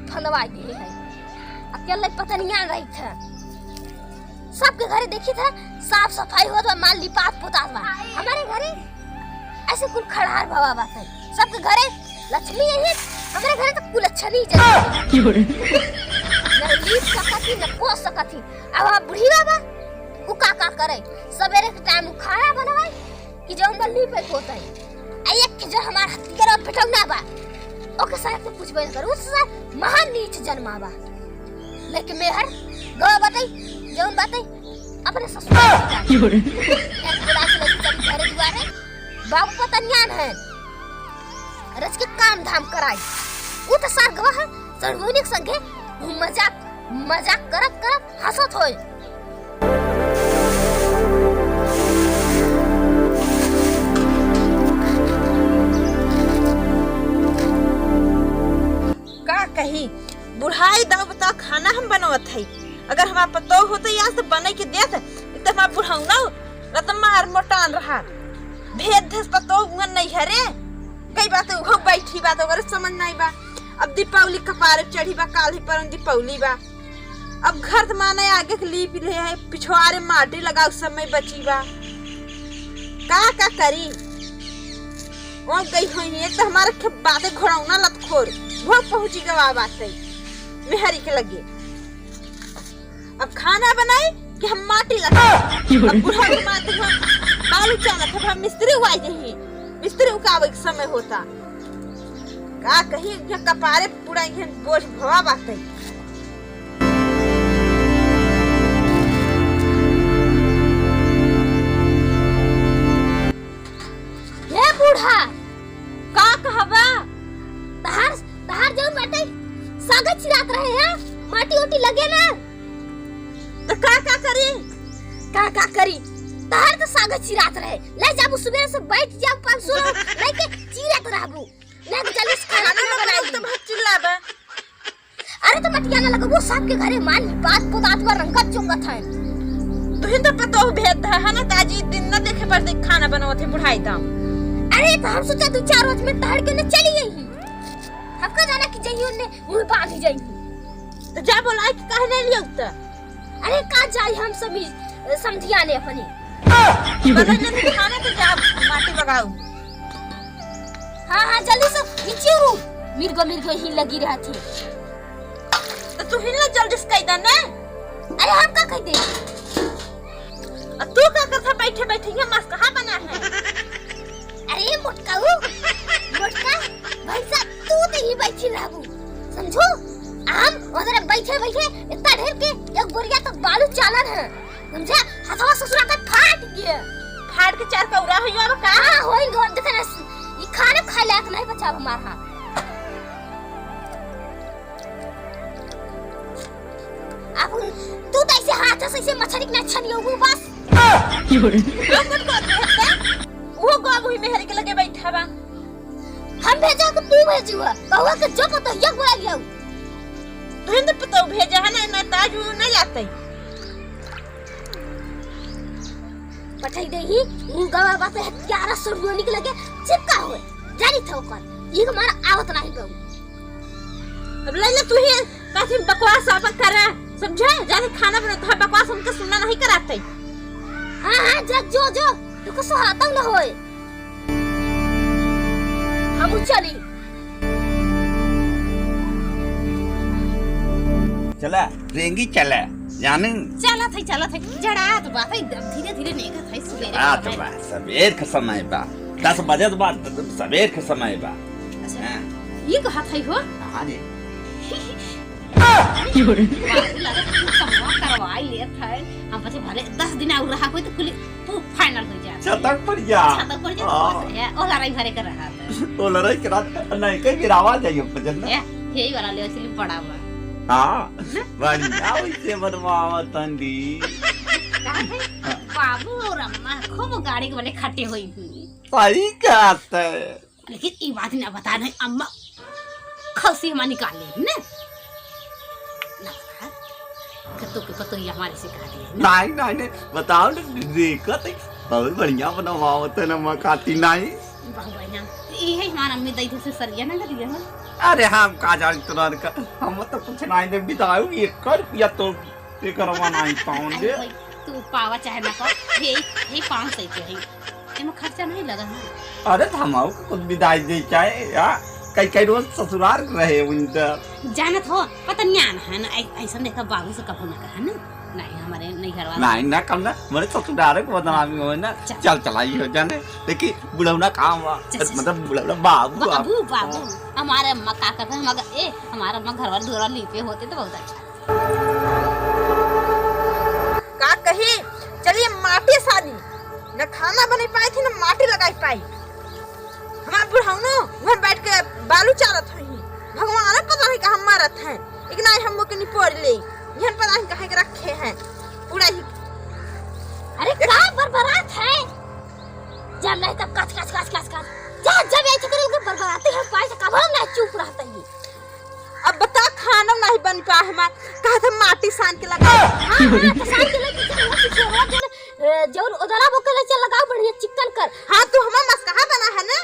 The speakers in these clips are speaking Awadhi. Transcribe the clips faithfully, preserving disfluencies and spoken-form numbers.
फंदवाई दिहे है। अकेले पतनिया रही था। सबके घरे देखी था, साफ सफाई होत बा, माल लिपात पोतात बा। हमारे घरे ऐसे कुल खड़ार भवा बात है। सबके घरे लक्ष्मी यही, हमारे घरे तो कुल अच्छा नहीं जाए। न लीप सकत ही, न पोस सकत ही। अब आप बूढ़ी बाबा, उ का का करे? सवेरे के टाइम उ खाना बनावे, कि जौन बा लीपे पोते। आ एक के जो हमार हथियार और पिटौना बा, ओके सारे तो कुछ बोल कर, उस सारे महान नीच जन्मा बा। लेकिन मेहर गवा बताई, जौन बात है, अपने ससुर की बात। एक बुला के लेके चली घरे दुआरे, बाबू पतनियान है, रच के काम धाम कराई। उ तो सार गवा है, सड़ुआनी के संगे मजाक, मजाक करत करत हंसत होए। का कही, बुढ़ाई दाव बता, खाना हम बनवत हई। अगर हमार पतोह होते यार से बने के देत, एक तो हमार बुढ़ौना रत मार मोटान रहा। भेद धस पतोह उंगन नहीं हरे। कई बात उहो बैठी बात ओकरे समझ नहीं बा। अब दीपावली कपारे चढ़ी बा, काल ही परन दीपावली बा। अब घर त माने आगे के लीप ले है, पिछवारे माटी लगाओ समय बची बा। का का करी? ओ गई होई, एक तो हमारे खे-, बाते घोड़ौना लतखोर, वो पहुंची गवा बात है, मेहरी के लगे। अब खाना बनाई कि हम माटी लगाई? अब बूढ़ा के माटी हम बालू चालत है, हम मिस्त्री हुआ जही, मिस्त्री उकावे के समय होता। का कही, इहाँ कपारे पूरा इहाँ बोझ भवा बाटे। हे बूढ़ा, का कहबा? तहार, तहार जौन बाटे, सागत चिरात रहे हैं, माटी ओटी लगे ना। तो का, का करी? का, का करी? तहार तो सागत चिरात रहे। ले जाबू सुबह से बैठ जाओ पाँच सौ लेके चिरात रहबू। ले जल्दी से खाना खाना पीना बनाई। बनाई तो बहुत चिल्लाबा। अरे तो मटिया ना लगबू, सबके घरे माल बात पोतात बा, रंगत चुंगत है। तुहिन तो पतोह भेद है ना, ताजी दिन ना देखे पर देख खाना बनावत है बुढ़ाई दाम। अरे तो हम सोचा दो चार रोज में तहड़ के ने चली गई ही। हमका जाना कि जइयो ने मुंह बांध जाई। तो जा बोलाई कि काहे नहीं लियो त? अरे का जाई हम सभी समधिया ने अपनी। बगल में खाना तो जा माटी बगाऊ। हाँ, हाँ, जल्दी से नीचे रू। मिर्गो, मिर्गो ही लगी रहत है। तो तू हिल ना जल्दी से कह दे ना। अरे हम का कह दे? आ तू का करता बैठे बैठे, ये मांस कहाँ बना है? अरे मोटकाऊ, मोटका, भैंसा तू तो ही बैठी रहबू, समझू? हम उधर बैठे बैठे इतना ढेर के एक बोरिया तो बालू चालन है, समझा? हथवा ससुरा का फाट गया। फाट के चार कौरा होई बाबा का? हाँ, होई गो, देखे ना, ये खाना खाए लायक नहीं बचा हमार हाथ। अब तू तो ऐसे हाथ से ऐसे मछली के ना छनियो वो बस। की हो रे? हम कुछ बात करते? वो गो वही मेहर के लगे बैठा बा। हम भेजा कि तू भेजू है? कहुआ के जो पता यक बोला लिया। तुम तो पता भेजा है ना, ना ताज वो नहीं आते। पठाई दे ही, इन गवा बात है, ग्यारह सौ रुपये निकल के चिपका हुए। जानी था ओकर, ये हमारा आवत नहीं गऊ। अब ले ले तू ही, ताकि बकवास आपन करे, समझे? जाने खाना बनाता है, बकवास हमके सुनना नहीं कराते। हाँ, हाँ, जा, जो, जो, तुमको सुहाता ना होए। हम चली। चला, रेंगी चला, जानू। चलत है, चलत है, जड़ात बात है, धीरे, धीरे नेगत है, सुबेरे रात समय। बा, सबेर के समय बा, दस बजत बा, सबेर के समय बा। अच्छा, हाँ। ये कहत है हो? हाँ जी। बाबू लगा खूब समझा करवाई लेत है। हम बचे भले दस दिन और रहा कोई तो कुल पू-, final हो जाए। छतक पड़ जा। छतक पड़ जा, हाँ। बस है, ओ लड़ाई भरे कर रहा था। ओ लड़ाई के रात नहीं, कहीं गिरावा जाइए, बजन ना। ए, यही वाला ले, इसलिए बड़ा हुआ। हाँ, ना? बढ़िया वैसे बनवावा तंदी। कहा थे? बाबू और अम्मा खूब गाड़ी के बने खटे हुई हुई। सही कहत है। लेकिन ई बात ना बता नहीं, अम्मा खौसी हमार निकाल ले, ने? ना बता, कि तू के पतोही हमारे से कहा दे, ने? नहीं, नहीं, नहीं, बताओ ना, देखत है, बहुत बढ़िया बनवावत है ना, अम्मा खाती नहीं। बहुत बढ़िया। इहे हमार अम्मी दई से सरिया ना करिया ना। अरे हम का जानी तोरा का, हम तो कुछ नाहीं दे बिदाऊ, एक रुपया तो एकर नाहीं पावन दे। अरे भाई, तू पावा चाहे ना पावा, ये, ये पाँच सौ के है। एमे खर्चा नहीं लगा है। अरे तो हम आऊ कुछ बिदाई दे चाहे, या कई, कई रोज ससुरार रहे उनका। जानत हो, पता नहीं आना है ना, ऐ-, ऐसा देखा बाबू से कभो ना कहा ना। नहीं, हमारे नैहर वाला। नहीं, ना कम ना, हमारे ससुरारे को बदनामी हो ना। चल। चल, चलाई हो जाने। देखी, बुढ़ौना काम हुआ, चल, चल, मतलब, चल। बुढ़ौना बाबू, बाबू, बाबू। बाबू। हमारे अम्मा का करते हैं, मगर, ए, हमारे अम्मा घर वाले दुआरा लीपे होते तो बहुत अच्छा। का कही, चलिए माटी सानी, न खाना बने पाई थी, न माटी लगाई पाई। हमार बुढ़ौनो वहाँ बैठ के बालू चारत हई। भगवान पता नहीं कहाँ मरत है। एक ना हम के निपोर ले। यहन पता नहीं कहाँ के रखे हैं। पूरा ही अरे का बरबरात है? जब नहीं तब कच, कच, कच, कच, कच। जा, जब ये चक्कर के बरबराते हैं, पाए से कब हम ना चुप रहते हैं। अब बता, खाना नहीं बन पा हमार। कहा था माटी सान के लगा। हाँ, हाँ, तो सान के लगा, तो वो पीछे वो जो, ए, जो उधरा वो कलर चल लगा, बढ़िया चिकन कर। हाँ, तू हमार मस्काहा बना है ना?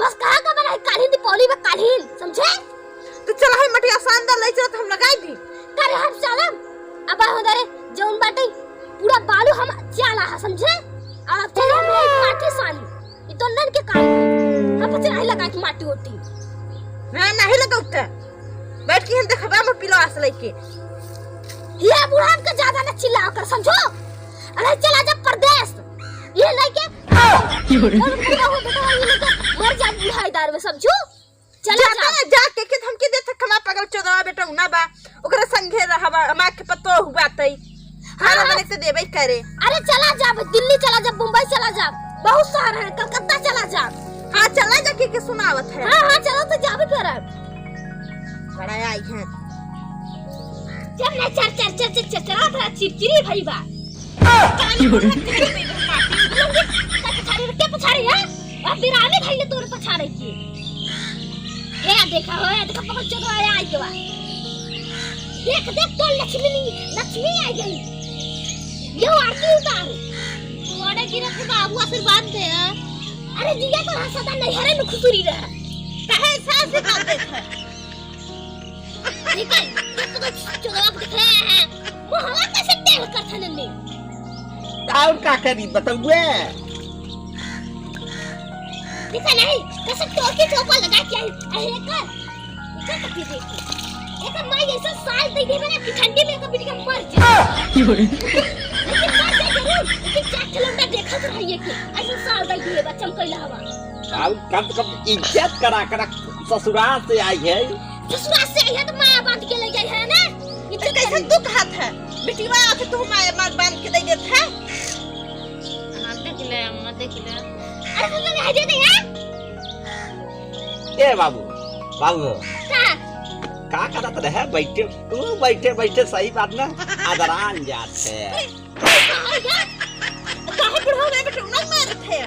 मस्काहा का बना है, कालीन दीपावली में कालीन, समझे? तो चला है मटिया सान दे, ले चला तो हम लगाई दी। करे हम साला, अब आ उधरे जौन बाटे, पूरा बालू हम चाला है, समझे? और अब चले हम एक माटी सानी। ई तो नन के काम है। हम पचे नहीं लगा के माटी ओटी। ना, नहीं लगा उठा। बैठ के हम देखबा हम पिलो आस लेके। ये बूढ़ा हमके ज्यादा ना चिल्लाओ कर, समझो? अरे चला जा परदेस। ये लेके क्यों रे? और बेटा हो, बेटा हो, ये लेके मर जा बूढ़ा इधर में, समझो? चला जाता जा। ना, जाके के धमकी देत है, कमा पागल चोदवा बेटा उना बा। ओकरे संगे रहबा, हमार के पतो हुआ तई। हाँ, अरे हाँ। मने तो देबे करे। अरे चला जा, दिल्ली चला जा, बम्बई चला जा, बहुत शहर है, कलकत्ता चला जा। हाँ, चला जा, के, के सुनावत है। हाँ, हाँ, चला तो जाबे करब। बड़ा आई है। जब मैं चर, चर, चर, चर, चर, चर, चर, चिड़चिड़ी भई बा। कानी बोलत है, के पछाड़ी, के पछाड़ी, हाँ? अब बिरामी भइले तोर पछाड़े के। हे देखा हो, हे देखा, पकड़ चोदवा आया आई के बा। देख, देख, तोर लक्ष्मी नहीं, लक्ष्मी आई गई। ये आरती उतार। गोड़े गिरत है बाबू, आशीर्वाद दे। अरे जिया तो रहा, सदा नैहरे में खुसुरी रहा। काहे सास से बात देत है? निकल, ये तो चोदवा को दिख रहा है। वो हवा कैसे टेढ़ कर था नन्नी? और का करी बतउए? दिखा नहीं, कसम तोड़ के चौका लगा के आई। अरे कर, कर कभी देखी। एक माई ऐसा साल दे दे ना कि ठंडी में कभी निकल मर जाए। लेकिन मर जाए जरूर, लेकिन चार किलोमीटर देखा तो रहिए कि ऐसा साल दे दिए बच्चम कैला हवा। और कम से कम इज्जत करा, करा ससुराल से आई है। ससुराल से आई है तो माया बांध के ले जाई है ना? इज्जत कैसे करी। दुख हाथ है? बेटीवा आके तू माया बांध, बांध के दे देत है। हाँ, देख ले, अम्मा, देख ले। अरे, तू तो नहीं दे दे यार। ए बाबू, बाबू। का? का करत रहे? बैठे, तू बैठे, बैठे सही बात ना, अदरान जात है। काहे बुढ़ऊ में बेटौना मारत है?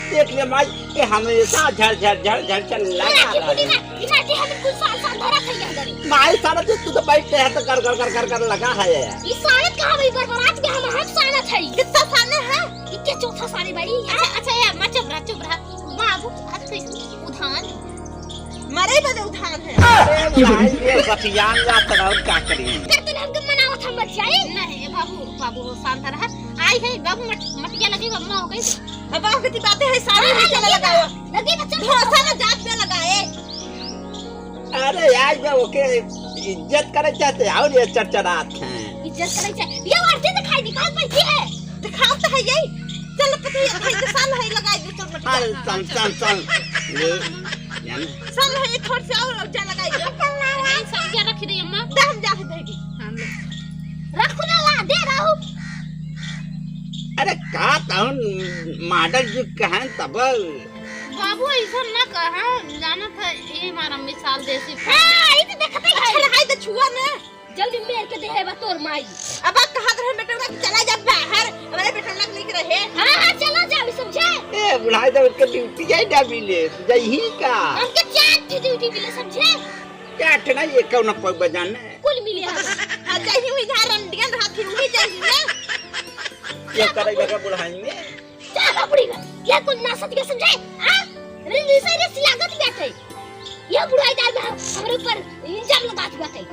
देख ले माई, ये हमेशा झर, झर, झर, झर, झर लगा रहा है। ई माटी हमें कुछ साल, साल धरा खाई है घरे। माई साला जो तू तो बैठते है तो कर, कर, कर, कर, कर लगा है। ई सानत कहाँ भाई बरबरात के हम, हम सानत है। कितना साने है? इक्के चौथा साने भाई। अच्छा, अच्छा, ये अम्मा चुप रहा, चुप रहा। बाबू, आज कैसे उधान? मरे बदे उधान है। अरे भाई, ये बतियान जात है, और का करी? फिर तूने हमके मनावत हम मर जाई? नहीं, बाबू, बाबू, शांत रहा। आई है, बाबू, मट-, मटिया लगी, अम्मा हो गई। अब बाबू की बातें है, सारी हाँ, हाँ, लगी लगाओ। लगी बच्चा। भरोसा ना जात पे लगाए। अरे यार, जब ओके इज्जत करे चाहते और ये चरचरात हैं। इज्जत करे चाहे। ये औरतें दिखाई, दिखाई पड़ती है। दिखाओ तो है यही। चल पति, ये भाई के साल है, लगाई दो, चल मटिया। चल, चल, चल, चल। ये, जाने। साल है, ये थोड़ से और जा लगाई दो। नहीं, सब क्या रखी रही अम्मा? दे, हम जा के दे दी। हाँ, ले। रखो ना, ला, दे रहू। अरे का तहन मॉडल युग के हैं तब। बाबू, ऐसा ना कहा, जानत है, ये हमारा मिसाल देसी हाँ, ये तो देखते ही अच्छा है। लगाई दे छुआ ना। जल्दी मेर के देहे बा तोर माई। अब आप कहा रहे बेटौना कि चला जा बाहर, हमारे बेटौना के लेके रहे। हाँ, हाँ, चला जा, अभी समझे? ए, बुढ़ाई दे, उनके ड्यूटी है ना मिले, जही का। हमके चार ठी ड्यूटी मिले, समझे? क्या ठे ना ये कौन पग बजाने? कुल मिले हम। हाँ, जही हुई जहाँ रंडियन रहा थी, वही जही ना। ये करेगा क्या बुढ़ाई में? चला बुढ़ी में, ये कुल ना सच के समझे? आ? रे, निसे रे सिलागत बैठे। ये बुढ़ाई दाल में हमरे ऊपर इल्जाम लगात बाटे।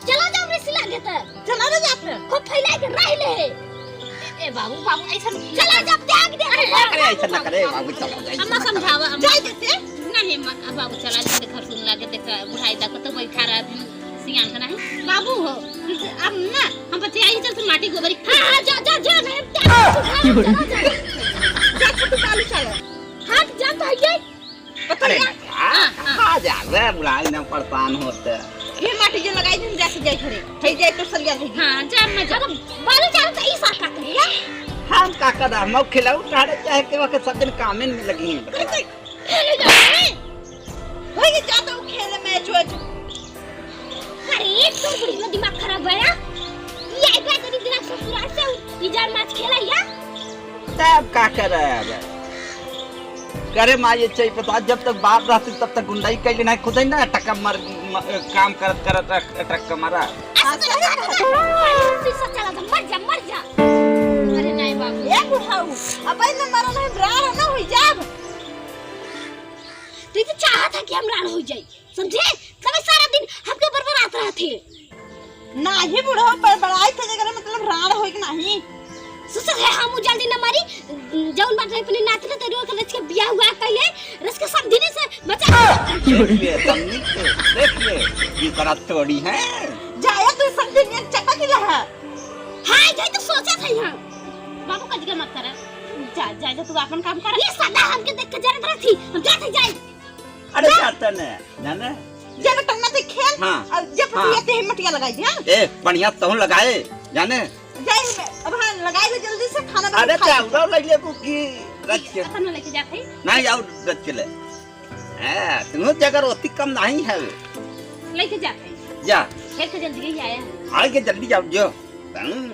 चला जाओ रे सिला के त। चला रे जात। खूब फैला के रह ले। ए बाबू, बाबू, ऐसा नहीं। चला जाओ, त्याग दे। अरे, अरे, ऐसा ना करे, बाबू, चला जाए, अम्मा ऐसा ना करे। समझावा, अम्मा। जाए जैसे। नहीं, अम्मा, अब बाबू चला जाए, घर सुन लागे, देखा, बुढ़ाई तक तो बैठा रहा, अभी सियान का नहीं। बाबू हो, अब ना, हम बच्चे आई चल से माटी गोबरी। हाँ, हाँ, जा, जा, जा, नहीं, त्याग दे, चला, चला, चला। जा, छोटू, बालू चला। हट जा, तो है ये। अरे पतैया। नहीं, हाँ, हाँ। कहाँ जाबे, बुढ़ाई में परेशान होते। ये माटी जो लगाई दिन जाके जाए घरे। है जाए तो सरिया है। हाँ, जा मैं जा। अब बालू चारों तो ई साथ का करिया। हम का कर, हम खिलाऊ काढ़े चाहे के वक्त सब दिन कामे में लगी हैं। अरे तो खेले जा रे। भाई ये जाता हूँ खेले मैच वैच। अरे, एक तो बुढ़ी में दिमाग खराब गया। ये आई बात नहीं दिना ससुराल से, ये जान मैच खेला या? तब का करे अब? करे माँ, ये चाहिए पता, जब तक बाप रहती तब तक गुंडाई कैले ना, खुद ही ना टक्का मार, म-, काम करत करत टक-, टक्का मारा। ऐसा तो लगा, लगा, लगा। शीशा चला था, मर जा, मर जा। अरे नहीं बाबू। ए बुढ़ाऊ, अब न मरल है, राड़ न हो जाब। तू तो चाहत है कि हम राड़ हो जाई। समझे? तबे सारा दिन हमके बरबरात रहत है। नाही बुढ़ऊ, बरबराई थे जेकर मतलब राड़ होई के नाही। ससुर है, हम जल्दी न मारी, जौन बात है अपने नाती के तरुआ के रच के बियाह हुआ कहले, रच के सब दिने से बचा। देख ले, तमनी के, देख ले, ये करा तोड़ी है। जाया तू सब दिन एक चपक ही रहा। हाँ, यही तो सोचा था यहाँ। बाबू कज के मत करे। जा, जा, जा, तू अपन काम कर। ये सदा हमके देख के जरत रहती, हम जाते जाई। अरे जा। जाता ने, जाने? जब टंगना ते खेल, हाँ। और जब हाँ। पतिया ते मटिया लगाई दे, हाँ? ए, बढ़िया तहूँ लगाए, जाने? जाई मैं, अब हाँ, लगाई दे जल्दी से, खाना बना अरे, खाई। ते उड़ाओ लग ले को की रच के। अपन लेके जाते हैं। नहीं, जाओ रच के ले। हाँ, तुम जगह रोटी कम नहीं है। लेके जाते हैं। जा। खेल के जल्दी ही आया। आए के जल्दी जाओ, जो। हम्म।